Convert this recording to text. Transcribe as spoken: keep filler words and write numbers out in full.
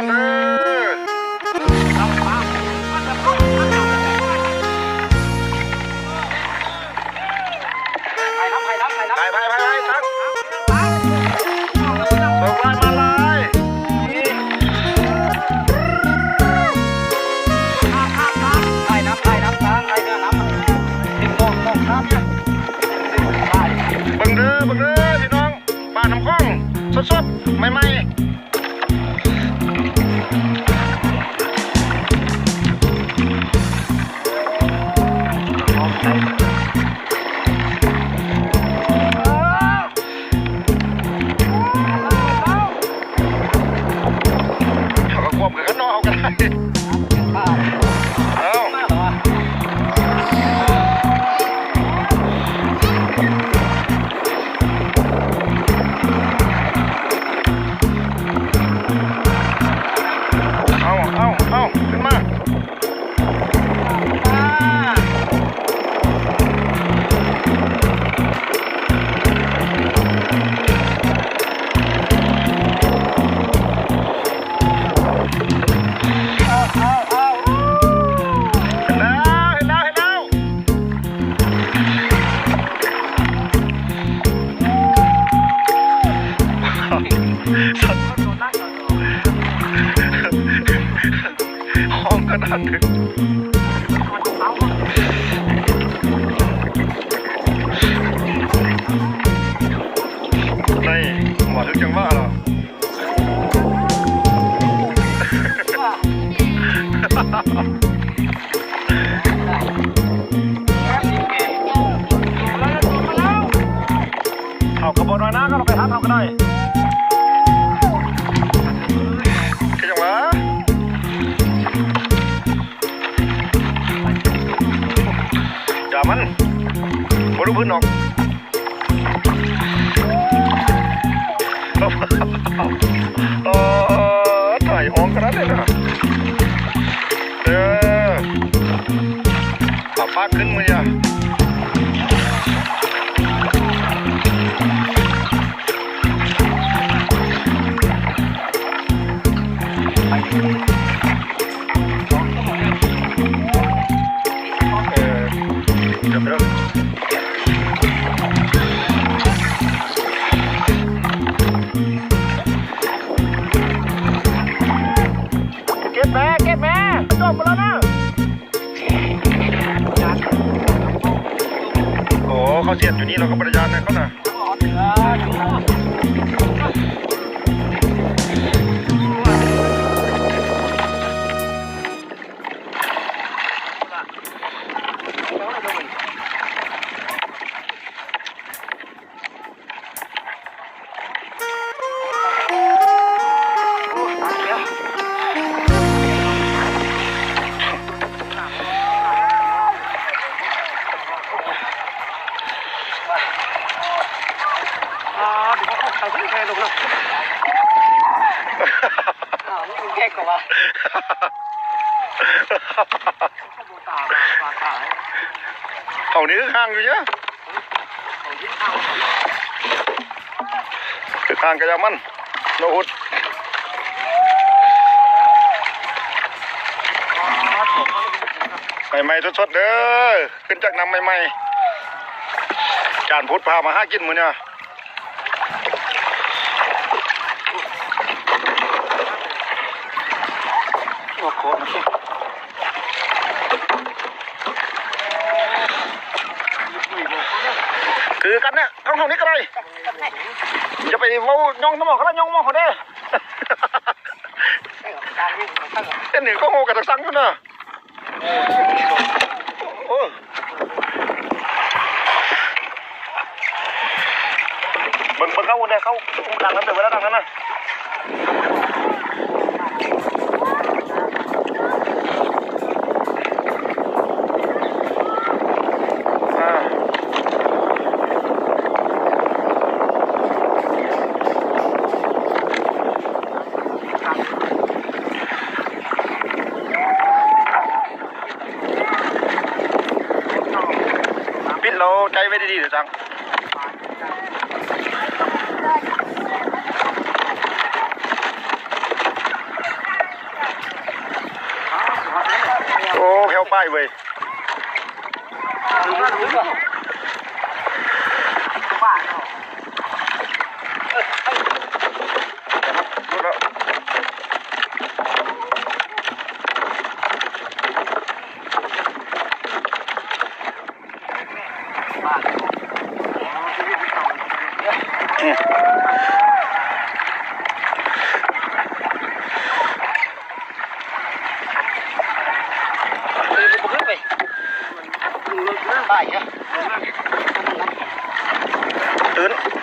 เออ ไปไปไปไปตัก ส่งไลน์มาเลย เบิ่งเด้อ เบิ่งเด้อ พี่น้อง ปลาน้ำข้อง สดๆ ใหม่ๆ เขาก็ควบกันเนาะ เอากันได้ เอ้า เอา เอา เอา ขึ้นมา เอา เอา เอา เห็นแล้ว เห็นแล้ว เห็นแล้ว ห้องขนาดนี้ นี่ หมอถึงจังหวะเหรอ เอากระบอกน้อยนะ ก็เราไปหาเอาก็ได้ คือจังหวะ อย่ามัน บ่รู้พื้นหรอก เออ ถ่ายออกขนาดนี้นะ เออ เอาปากขึ้นมืออย่า เออ เดี๋ยวไปดู เก็บแม่ เก็บแม่ จบไปแล้วนะ โอ้ เขาเสียดอยู่นี่ เราก็บริจาคให้เขานะ อ่า เดี๋ยวเขาเข้าไปไม่แพ้ลงแล้ว อ่า นี่มันแก้กว่า เขานี่คือข้างอยู่เยอะ คือข้างกระยามัน โนอุด ใหม่ๆ สดๆ เด้อ ขึ้นจากน้ำใหม่ๆ จานพุทธพามาหากินมื้อเนี่ย โอ้โห คือกันเนี่ย ต้องเท่านี้ก็ได้ อย่าไปเว้าย่องสมองก็ได้ ย่องมองเขาเด้อ เอ็นหนึ่งก็โหกับตักสังอยู่นะ โอ้ เบิ่ง เบิ่งเข้าเนี่ย เข้าดังนั้น เดี๋ยวเวลาดังนั้นนะ อ่า ปิดแล้วใจไว้ดีๆ เดี๋ยวจัง ไปเว้ย ตื่น